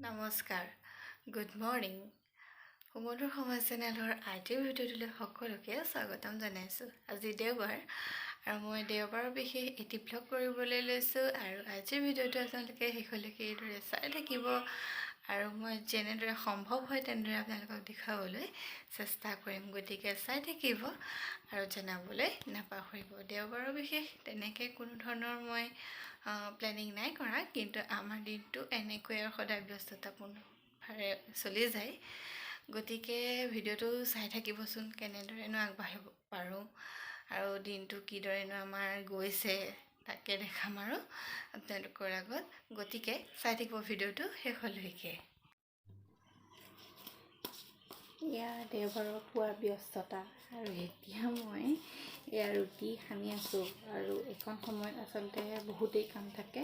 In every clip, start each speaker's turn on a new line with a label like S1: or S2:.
S1: নমস্কাৰ, good morning. সুমধুৰ সমাজ চেনেলৰ আজিৰ ভিডিঅ'টোলৈ সকলোকে স্বাগতম জনাইছোঁ। আজি দেওবাৰ আৰু মই দেওবাৰৰ বিশেষ এটি ব্লগ কৰিবলৈ লৈছোঁ আৰু আজিৰ ভিডিঅ'টো আপোনালোকে শেষলৈকে এইদৰে চাই থাকিব আৰু মই যেনেদৰে সম্ভৱ হয় তেনেদৰে আপোনালোকক দেখুৱাবলৈ চেষ্টা কৰিম। গতিকে চাই থাকিব আৰু জনাবলৈ নাপাহৰিব। দেওবাৰৰ বিশেষ তেনেকৈ কোনো ধৰণৰ মই প্লেনিং নাই কৰা, কিন্তু আমাৰ দিনটো এনেকৈ আৰু সদায় ব্যস্ততাপূৰ্ণভাৱে চলি যায়। গতিকে ভিডিঅ'টো চাই থাকিবচোন, কেনেদৰেনো আগবাঢ়িব পাৰোঁ আৰু দিনটো কিদৰেনো আমাৰ গৈছে তাকে দেখাম আৰু আপোনালোকৰ আগত। গতিকে চাই থাকিব ভিডিঅ'টো শেষলৈকে। এয়া দেওবাৰৰ পুৱা ব্যস্ততা আৰু এতিয়া মই এয়া ৰুটি সানি আছোঁ আৰু এইখন সময়ত আচলতে বহুতেই কাম থাকে।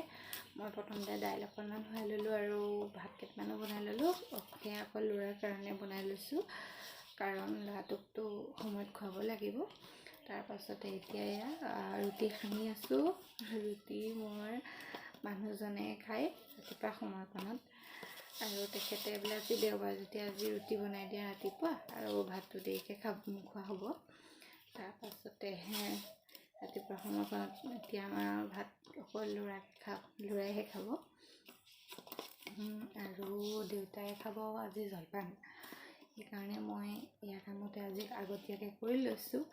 S1: মই প্ৰথমতে দাইল অকণমান হোৱাই ল'লোঁ আৰু ভাত কেইটামানো বনাই ল'লোঁ। সেয়া অকল ল'ৰাৰ কাৰণে বনাই লৈছোঁ, কাৰণ ল'ৰাটোকতো সময়ত খুৱাব লাগিব। তাৰপাছতে এতিয়া এয়া ৰুটি সানি আছোঁ। ৰুটি মোৰ মানুহজনে খায় ৰাতিপুৱা সময়কণত আৰু তেখেতে বোলে আজি দেওবাৰ যেতিয়া আজি ৰুটি বনাই দিয়া ৰাতিপুৱা আৰু ভাতটো দেৰিকৈ খোৱা হ'ব। তাৰপাছতেহে ৰাতিপুৱা সময়কণত এতিয়া আমাৰ ভাত অকল ল'ৰাক ল'ৰাইহে খাব আৰু দেউতাই খাব আজি জলপান। সেইকাৰণে মই এয়া কামতে আজি আগতীয়াকৈ কৰি লৈছোঁ।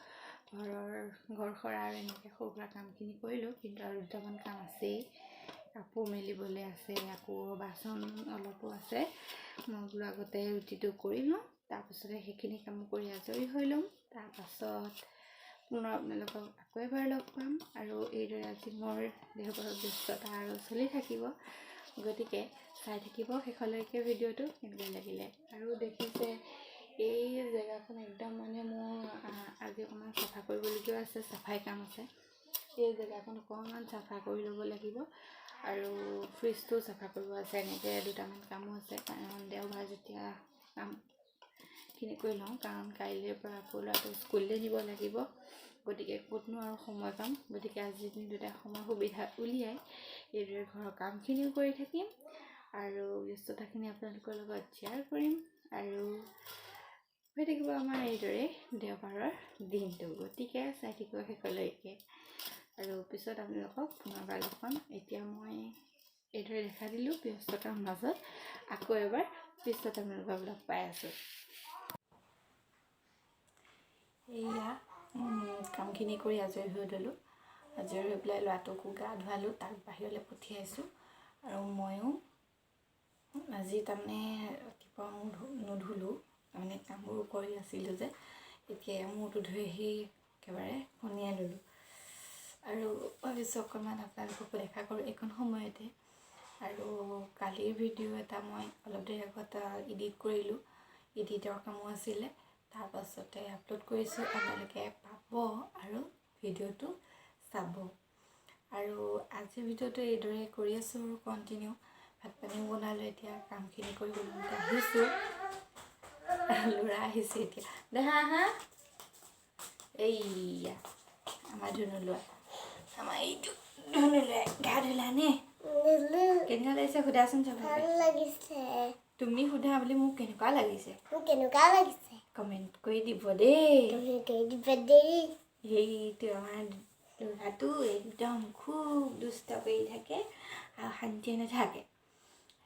S1: ঘৰৰ ঘৰ সৰা আৰু এনেকৈ সৰু সুৰা কামখিনি কৰিলোঁ, কিন্তু আৰু দুটামান কাম আছেই। কাপোৰ মেলিবলৈ আছে, আকৌ বাচন অলপো আছে। মই বোলো আগতে ৰুটিটো কৰি লওঁ, তাৰপাছতে সেইখিনি কাম কৰি আজৰি হৈ ল'ম। তাৰপাছত পুনৰ আপোনালোকক আকৌ এবাৰ লগ পাম আৰু এইদৰে আজি মোৰ দেওবাৰৰ ব্যস্ততা আৰু চলি থাকিব। গতিকে চাই থাকিব শেষলৈকে ভিডিঅ'টো, কেনেকুৱা লাগিলে। আৰু দেখিছে এই জেগাখন একদম মানে মোৰ আজি অকণমান চাফা কৰিবলগীয়াও আছে, চাফাই কাম আছে। এই জেগাখন অকণমান চাফা কৰি ল'ব লাগিব আৰু ফ্ৰিজটোও চাফা কৰিব আছে। এনেকৈ দুটামান কামো আছে, কাৰণ দেওবাৰ যেতিয়া কামখিনি কৰি লওঁ, কাৰণ কাইলৈৰ পৰা আকৌ ল'ৰাটোক স্কুললৈ নিব লাগিব। গতিকে ক'তনো আৰু সময় পাম। গতিকে আজিৰ দিনটোতে সময় সুবিধা উলিয়াই এইদৰে ঘৰৰ কামখিনিও কৰি থাকিম আৰু ব্যস্ততাখিনি আপোনালোকৰ লগত শ্বেয়াৰ কৰিম আৰু হৈ থাকিব আমাৰ এইদৰে দেওবাৰৰ দিনটো। গতিকে চাই থাকিব শেষলৈকে আৰু পিছত আপোনালোকক পুনৰবাৰ লগ পাম। এতিয়া মই এইদৰে দেখা দিলোঁ ব্যস্ততাৰ মাজত, আকৌ এবাৰ পিছত আপোনালোকক লগ পাই আছোঁ। এয়া কামখিনি কৰি আজৰি হৈ ল'লোঁ। আজৰি হৈ পেলাই ল'ৰাটোকো গা ধুৱালোঁ, তাক বাহিৰলৈ পঠিয়াইছোঁ আৰু ময়ো আজি তাৰমানে ৰাতিপুৱা মূৰ নুধুলোঁ, তাৰমানে কামবোৰ কৰি আছিলোঁ যে। এতিয়া মূৰটো ধুই আহি একেবাৰে ফণিয়াই ল'লোঁ আৰু ভাবিছোঁ অকণমান আপোনালোককো দেখা কৰোঁ এইকণ সময়তে। আৰু কালিৰ ভিডিঅ' এটা মই অলপ দেৰি আগত এডিট কৰিলোঁ, এডিটৰ কামো আছিলে, তাৰপাছতে আপলোড কৰিছোঁ। আপোনালোকে পাব আৰু ভিডিঅ'টো চাব। আৰু আজিৰ ভিডিঅ'টো এইদৰে কৰি আছোঁ আৰু কণ্টিনিউ। ভাত পানীও বনালোঁ, এতিয়া কামখিনি কৰিবলৈ আহিছোঁ। ল'ৰা আহিছে এতিয়া, দেখা হা, এইয়া আমাৰ ধুনু ল'ৰা, আমাৰ এইটো ধুনু ল'ৰাই গা ধুলানে? কেনেকুৱা লাগিছে সোধাচোন চবকে।
S2: ভাল লাগিছে।
S1: তুমি সোধা বুলি মোক কেনেকুৱা লাগিছে।
S2: মোক কেনেকুৱা লাগিছে।
S1: কমেণ্ট কৰি দিব দেই।
S2: তুমি কৰি দিবা দেই।
S1: সেইটো আমাৰ ল'ৰাটো একদম খুব দুষ্ট কৰি থাকে আৰু শান্তিয়ে নাথাকে।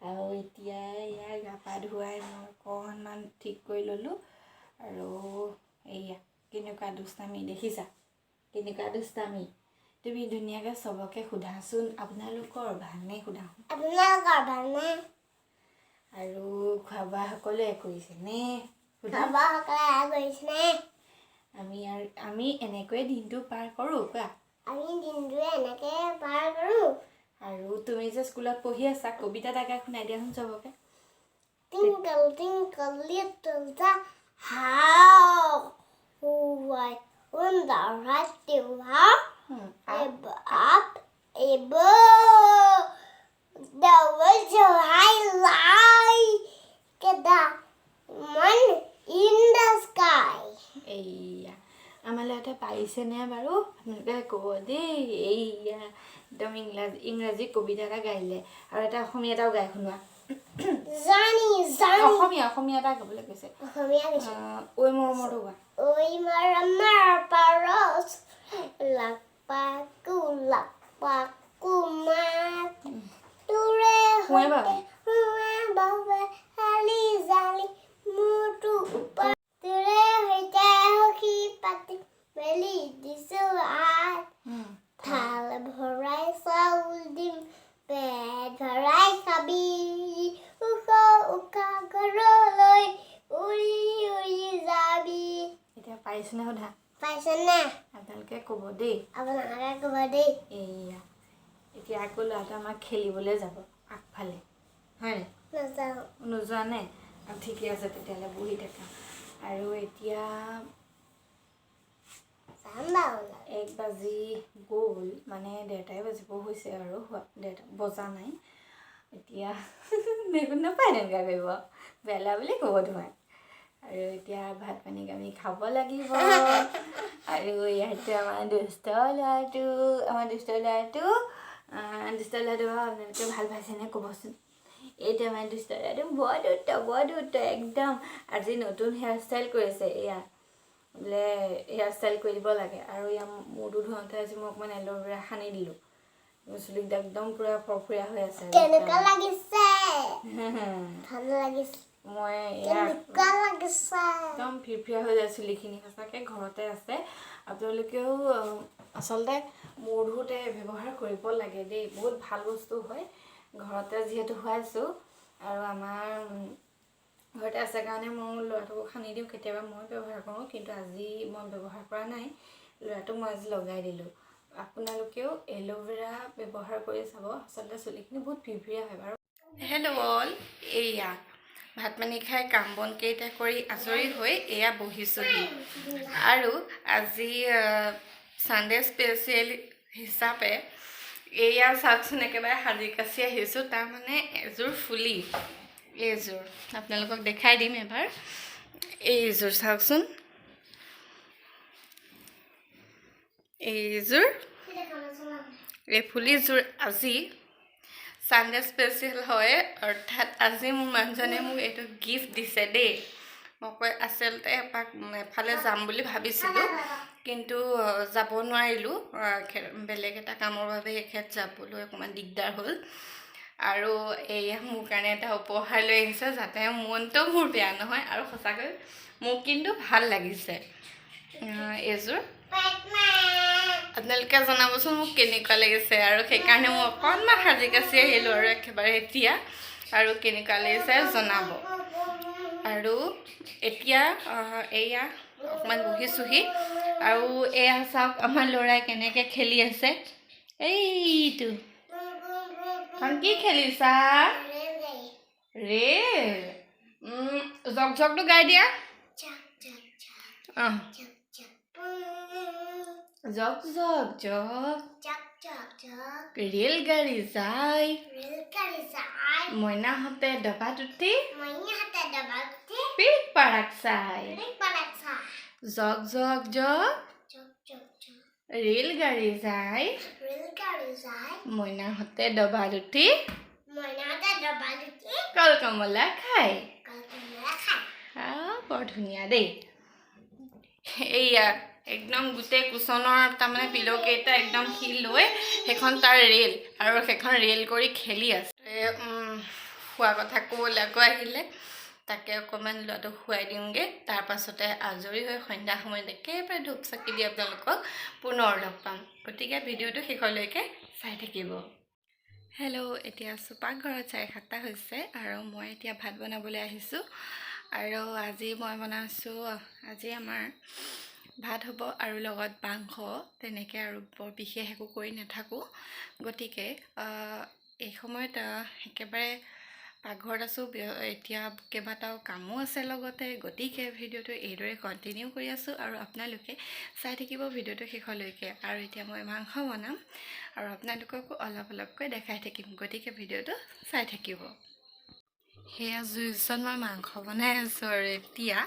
S1: আৰু এতিয়া ইয়াৰ গা পা ধুৱাই মই অকণমান ঠিক কৰি ল'লোঁ আৰু এইয়া কেনেকুৱা দুষ্টামি দেখিছা, কেনেকুৱা দুষ্টামি। তুমি ধুনীয়াকৈ চবকে সোধাচোন, আপোনালোকৰ ভালনে সোধা।
S2: আপোনালোকৰ ভালনে?
S1: আৰু খোৱা বোৱা সকলোৱে কৰিছেনে সোধা।
S2: খোৱা বোৱা সকলোৱে কৰিছেনে?
S1: আমি আৰু আমি এনেকৈয়ে দিনটো পাৰ কৰোঁ, কোৱা।
S2: আমি দিনটো এনেকৈ পাৰ কৰোঁ।
S1: আৰু তুমি যে স্কুলত পঢ়ি আছা, কবিতা এটা শুনাই দিয়াচোন চবকে।
S2: Twinkle, twinkle, little star, how I wonder what you are up above the world so high, like the moon in the sky.
S1: এইয়া আমাৰ ল'ৰাটোৱে পাৰিছেনে বাৰু আপোনালোকে ক'ব দেই। এইয়া একদম ইংৰাজী কবিতা এটা গাই দিলে আৰু এটা অসমীয়া এটাও গাই শুনোৱা।
S2: জানি জানি।
S1: অসমীয়া অসমীয়া এটা গাবলৈ কৈছে।
S2: অসমীয়া কৈছে।
S1: ঐ মৰমৰটো গোৱা।
S2: ঐ মৰমৰ পাৰচ, লাপাকু লাপাকু মাত তোৰে
S1: সোঁৱে বাবে।
S2: সৈতে সোঁৱে বাবে হালি জালি মূৰটো ওপৰ তোৰে সৈতে সখী পাতি মেলি দিছো হাত। থাল ভৰাই চাউল দিম, পেট ভৰাই খাবি, ওখ ওখ ঘৰলৈ উৰি উৰি যাবি।
S1: এতিয়া পাৰিছেনে সোধা।
S2: পাইছেনে?
S1: আপোনালোকে ক'ব দেই।
S2: আপোনালোকে ক'ব দেই।
S1: এইয়া এতিয়া আকৌ ল'ৰাটো আমাক খেলিবলৈ যাব আগফালে, হয় নাই?
S2: নাযাওঁ।
S1: নোযোৱা নে? আৰু ঠিকে আছে তেতিয়াহ'লে, বহি থাকা। আৰু এতিয়া
S2: যাম বাৰু।
S1: 1 বাজি গ'ল, মানে 1:30ই বাজিব হৈছে আৰু হোৱা 1:30 বজা নাই এতিয়া। দেখোন নাপায় তেনেকুৱা কৰিব, বেলা বুলি ক'ব তোমাক। আৰু এতিয়া ভাত পানী আমি খাব লাগিব। আৰু ইয়াতে আমাৰ দুষ্ট ল'ৰাটো, আমাৰ দুষ্ট ল'ৰাটো, দুষ্ট ল'ৰাটো আপোনালোকে ভাল পাইছেনে ক'বচোন। এইটো আমাৰ দুষ্ট ল'ৰাটো, বৰ দুষ্ট, বৰ দুষ্ট একদম। আজি নতুন হেয়াৰ ষ্টাইল কৰিছে, এয়া বোলে হেয়াৰ ষ্টাইল কৰি দিব লাগে। আৰু ইয়াৰ মূৰটো ধুৱাওঁতে আজি মই অকণমান এল'ভেৰা সানি দিলোঁ, চুলিকেইটা একদম পূৰা ফৰফৰীয়া হৈ আছে।
S2: কেনেকুৱা লাগিছে? ভাল লাগিছে?
S1: মই এয়া
S2: কেনেকুৱা লাগিছে?
S1: একদম ফিৰফিৰা হৈ যায় চুলিখিনি সঁচাকৈ। ঘৰতে আছে, আপোনালোকেও আচলতে মূৰ ধুওঁতে ব্যৱহাৰ কৰিব লাগে দেই, বহুত ভাল বস্তু হয়। ঘৰতে যিহেতু খুৱাইছোঁ আৰু আমাৰ ঘৰতে আছে কাৰণে মই ল'ৰাটোকো সানি দিওঁ, কেতিয়াবা মই ব্যৱহাৰ কৰোঁ, কিন্তু আজি মই ব্যৱহাৰ কৰা নাই, ল'ৰাটোক মই আজি লগাই দিলোঁ। আপোনালোকেও এল'ভেৰা ব্যৱহাৰ কৰি চাব, আচলতে চুলিখিনি বহুত ফিৰফিৰীয়া হয় বাৰু। হেল্ল' অল, এইয়া ভাত পানী খাই কাম বন কেইটা কৰি আজৰি হৈ এয়া বহিছোঁহি। আৰু আজি ছানডে স্পেচিয়েল হিচাপে এয়া চাওকচোন, একেবাৰে সাজি কাচি আহিছোঁ। তাৰমানে এযোৰ ফুলি, এইযোৰ আপোনালোকক দেখাই দিম এবাৰ। এইযোৰ চাওকচোন, এইযোৰ, এই ফুলিযোৰ আজি ছানডে স্পেচিয়েল হয়, অৰ্থাৎ আজি মোৰ মানুহজনে মোক এইটো গিফ্ট দিছে দেই। মই কৈ আচলতে এপাক এফালে যাম বুলি ভাবিছিলোঁ, কিন্তু যাব নোৱাৰিলোঁ, বেলেগ এটা কামৰ বাবে এখেত যাবলৈ অকণমান দিগদাৰ হ'ল। আৰু এয়া মোৰ কাৰণে এটা উপহাৰ লৈ আহিছে, যাতে মনটো মোৰ বেয়া নহয়। আৰু সঁচাকৈ মোক কিন্তু ভাল লাগিছে এইযোৰ। আপোনালোকে জনাবচোন মোক কেনেকুৱা লাগিছে। আৰু সেইকাৰণে মই অকণমান সাজি কাচি আহিলোঁ আৰু একেবাৰে এতিয়া, আৰু কেনেকুৱা লাগিছে জনাব। আৰু এতিয়া এয়া অকণমান বহিছোঁহি। আৰু এয়া চাওক আমাৰ ল'ৰাই কেনেকৈ খেলি আছে। এইটো এখন কি খেলিছা? ৰেল। জক জকটো গাই দিয়া। অঁ, জক জক জক ৰেলগাড়ী যায়, মইনাহঁতে ডবাত উঠি পিক পাৰাক চাই। জক জক জক ৰেলগাড়ী যায়, মইনাহঁতে ডবাত উঠি কল কমলা খায়। বৰ ধুনীয়া দেই। এইয়া একদম গোটেই কুচনৰ তাৰমানে পিল'কেইটা একদম সি লৈ সেইখন তাৰ ৰেল, আৰু সেইখন ৰেল কৰি খেলি আছে। খোৱা কথা ক'বলৈ আকৌ আহিলে, তাকে অকণমান ল'ৰাটোক খুৱাই দিওঁগৈ। তাৰপাছতে আজৰি হৈ সন্ধ্যা সময়ত একেবাৰে ধূপ চাকি দি আপোনালোকক পুনৰ লগ পাম। গতিকে ভিডিঅ'টো শেষলৈকে চাই থাকিব। হেল্ল', এতিয়া আছোঁ পাকঘৰত, 7:30 হৈছে আৰু মই এতিয়া ভাত বনাবলৈ আহিছোঁ। আৰু আজি মই বনাইছোঁ, আজি আমাৰ ভাত হ'ব আৰু লগত মাংস, তেনেকৈ আৰু বৰ বিশেষ একো কৰি নাথাকোঁ। গতিকে এই সময়ত একেবাৰে পাকঘৰত আছোঁ, এতিয়া কেইবাটাও কামো আছে লগতে। গতিকে ভিডিঅ'টো এইদৰে কণ্টিনিউ কৰি আছোঁ আৰু আপোনালোকে চাই থাকিব ভিডিঅ'টো শেষলৈকে। আৰু এতিয়া মই মাংস বনাম আৰু আপোনালোককো অলপ অলপকৈ দেখাই থাকিম, গতিকে ভিডিঅ'টো চাই থাকিব। সেয়া জুইৰ ওচৰত মই মাংস বনাই আছোঁ আৰু এতিয়া,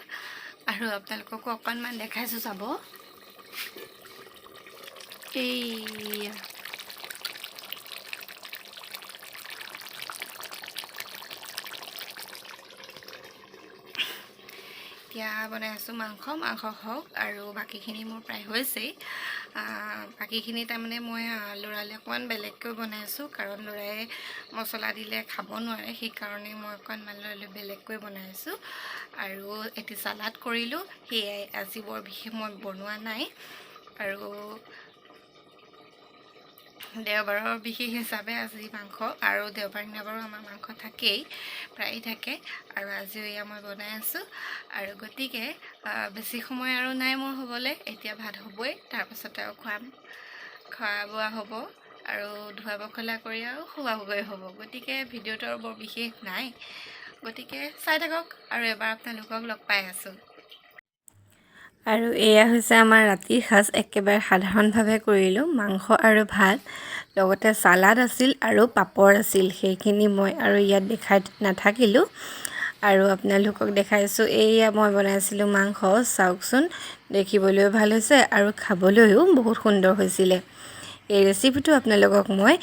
S1: আৰু আপোনালোককো অকণমান দেখাইছোঁ, চাব। এইয়া এতিয়া বনাই আছোঁ মাংস। মাংস হওক আৰু বাকীখিনি মোৰ প্ৰায় হৈছেই। বাকীখিনি তাৰমানে মই ল'ৰালৈ অকণমান বেলেগকৈ বনাই আছোঁ, কাৰণ ল'ৰাই মছলা দিলে খাব নোৱাৰে, সেইকাৰণে মই অকণমান ল'ৰালৈ বেলেগকৈ বনাই আছোঁ। আৰু এটি চালাড কৰিলোঁ, সেয়াই। আজি বৰ বিশেষ মই বনোৱা নাই। আৰু দেওবাৰৰ বিশেষ হিচাপে আজি মাংস, আৰু দেওবাৰ দিনা বাৰু আমাৰ মাংস থাকেই, প্ৰায়ে থাকে। আৰু আজিও এয়া মই বনাই আছোঁ। আৰু গতিকে বেছি সময় আৰু নাই মোৰ হ'বলৈ। এতিয়া ভাত হ'বই, তাৰপাছতে আৰু খোৱা বোৱা হ'ব আৰু ধোৱা পখলা কৰি আৰু খোৱাবগৈ হ'ব। গতিকে ভিডিঅ'টো আৰু বৰ বিশেষ নাই, গতিকে চাই থাকক আৰু এবাৰ আপোনালোকক লগ পাই আছোঁ। আৰু এয়া হৈছে আমাৰ ৰাতিৰ সাজ। একেবাৰে সাধাৰণভাৱে কৰিলোঁ, মাংস আৰু ভাত, লগতে চালাড আছিল আৰু পাপৰ আছিল। সেইখিনি মই আৰু ইয়াত দেখাই নাথাকিলোঁ আৰু আপোনালোকক দেখাইছোঁ। এইয়া মই বনাইছিলোঁ মাংস, চাওকচোন, দেখিবলৈও ভাল হৈছে আৰু খাবলৈও বহুত সুন্দৰ হৈছিলে। এই ৰেচিপিটো আপোনালোকক মই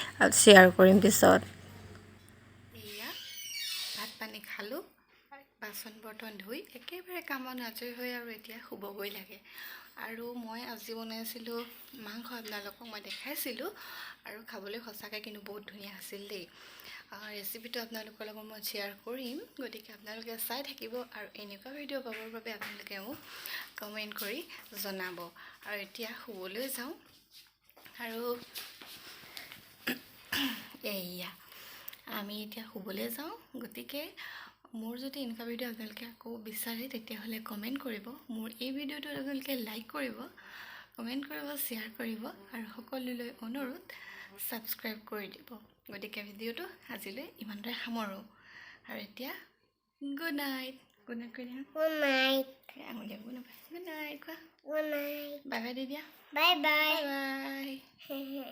S1: শ্বেয়াৰ কৰিম পিছত। এয়া ভাত পানী খালোঁ, বাচন বৰ্তন ধুই একেবাৰে কামত আজৰি হৈ আৰু এতিয়া শুবগৈ লাগে। আৰু মই আজি বনাইছিলোঁ মাংস, আপোনালোকক মই দেখাইছিলোঁ, আৰু খাবলৈ সঁচাকৈ কিন্তু বহুত ধুনীয়া আছিল দেই। ৰেচিপিটো আপোনালোকৰ লগত মই শ্বেয়াৰ কৰিম, গতিকে আপোনালোকে চাই থাকিব। আৰু এনেকুৱা ভিডিঅ' পাবৰ বাবে আপোনালোকে মোক কমেণ্ট কৰি জনাব। আৰু এতিয়া শুবলৈ যাওঁ। আৰু এয়া আমি এতিয়া শুবলৈ যাওঁ। গতিকে মোৰ যদি এনেকুৱা ভিডিঅ' আপোনালোকে আকৌ বিচাৰে, তেতিয়াহ'লে কমেণ্ট কৰিব। মোৰ এই ভিডিঅ'টো আপোনালোকে লাইক কৰিব, কমেণ্ট কৰিব, শ্বেয়াৰ কৰিব আৰু সকলোলৈ অনুৰোধ, ছাবস্ক্ৰাইব কৰি দিব। গতিকে ভিডিঅ'টো আজিলৈ ইমানতে সামৰোঁ আৰু এতিয়া গুড নাইট। গুড নাইট কৰি দিয়া।
S2: Good night.
S1: আঙুলিয়াব নাপায়। গুড নাইট কোৱা।
S2: Good night.
S1: Bye bye দি দিয়া।
S2: Bye bye.
S1: Bye bye.